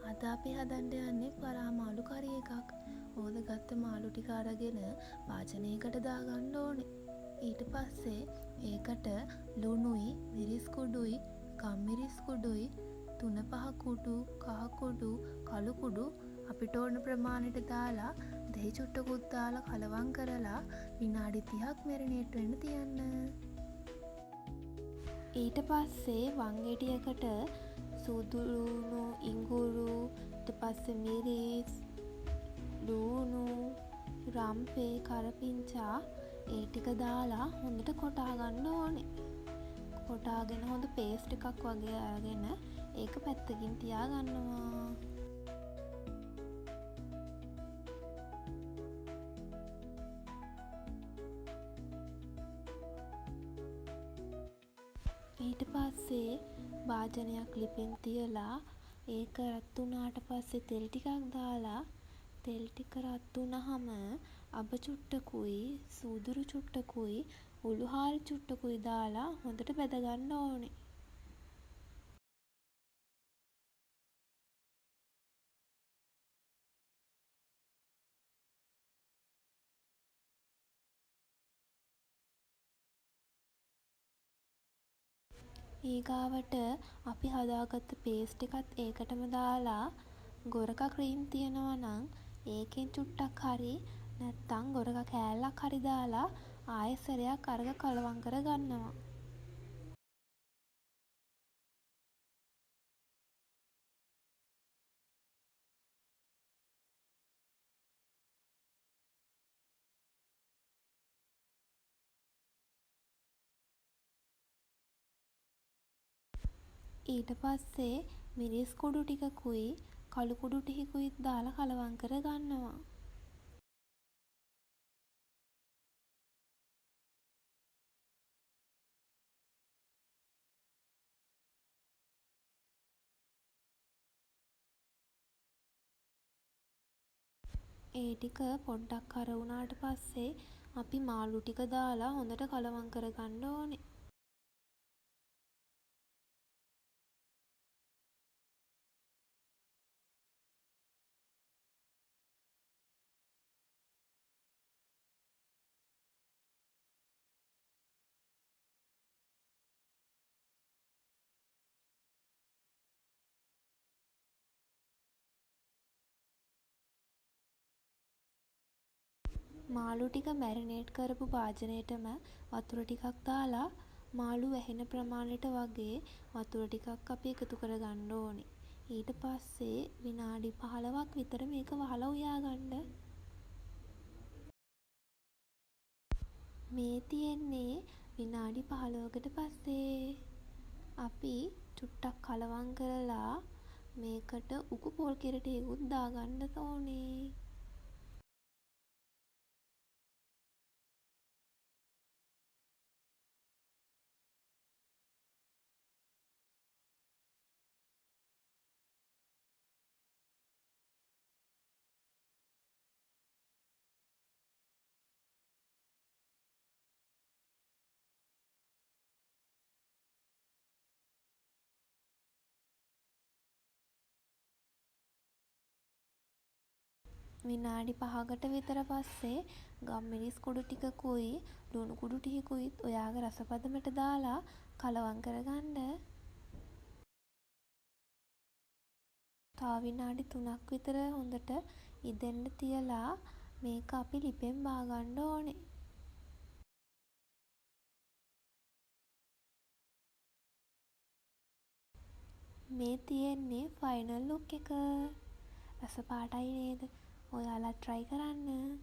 අද අපි හදන්න යන්නේ පරා මාළු කරි එකක්. හෝදගත්ත මාළු ටික අරගෙන භාජනයකට දාගන්න ඕනේ. ඊට පස්සේ ඒකට ලුණුයි, මිරිස් කුඩුයි, ගම්මිරිස් කුඩුයි, තුනපහ කුඩු, කහ කුඩු, කළු කුඩු අපිට ඕන ප්‍රමාණයට දාලා දෙහි චුට්ටකුත් දාලා කලවම් කරලා විනාඩි 30ක් මැරිනේට් වෙන්න තියන්න. ඊට පස්සේ වංගෙඩියකට සුදු ලූණු, ඉඟුරු, ඊට පස්සේ මිරිස්, ලූණු, රම්පෙ, කරපිංචා ඒ ටික දාලා හොඳට කොටා ගන්න ඕනේ. කොටාගෙන හොඳ පේස්ට් එකක් වගේ අරගෙන ඒක පැත්තකින් තියාගන්නවා. ඊට පස්සේ භාජනයක් ලිපෙන් තියලා ඒක රත් වුණාට පස්සේ තෙල් ටිකක් දාලා, තෙල් ටික රත් වුණහම අබ චුට්ටකුයි, සූදුරු චුට්ටකුයි, උළුහාල් චුට්ටකුයි දාලා හොඳට බැද ගන්න ඕනේ. ඊගාවට අපි හදාගත්ත පේස්ට් එකත් ඒකටම දාලා, ගොරකා ක්‍රීම් තියෙනවා නම් ඒකෙන් චුට්ටක් හරි නැත්තම් ගොරකා කෑල්ලක් හරි දාලා ආයෙ සැරයක් අරක කලවම් කරගන්නවා. ඊට පස්සේ මිරිස් කුඩු ටිකකුයි කළු කුඩු ටිකකුයිත් දාලා කලවම් කරගන්නවා. ඒ ටික පොඩ්ඩක් කර වුණාට පස්සේ අපි මාළු ටික දාලා හොඳට කලවම් කරගන්න ඕනේ. මාළු ටික මැරිනේට් කරපු භාජනයටම වතුර ටිකක් දාලා මාළු වැහෙන ප්‍රමාණයට වගේ වතුර ටිකක් අපි එකතු කරගන්න ඕනේ. ඊට පස්සේ විනාඩි 15ක් විතර මේක වහලා උයා ගන්න. මේ තියෙන්නේ විනාඩි 15කට පස්සේ. අපි චුට්ටක් කලවම් කරලා මේකට උකු පොල් කිරි ටිකකුත් දාගන්න ඕනේ. විනාඩි 5කට විතර පස්සේ ගම්මිරිස් කුඩු ටිකකුයි ලුණු කුඩු ටිකකුයිත් ඔයාගේ රස පදමට දාලා කලවම් කරගන්න. තව විනාඩි 3ක් විතර හොඳට ඉදෙන්න තියලා මේක අපි ලිපෙන් බාගන්න ඕනේ. මේ තියෙන්නේ ෆයිනල් ලුක් එක. රස පාටයි නේද? ඔයාලත් ට්‍රයි කරන්න.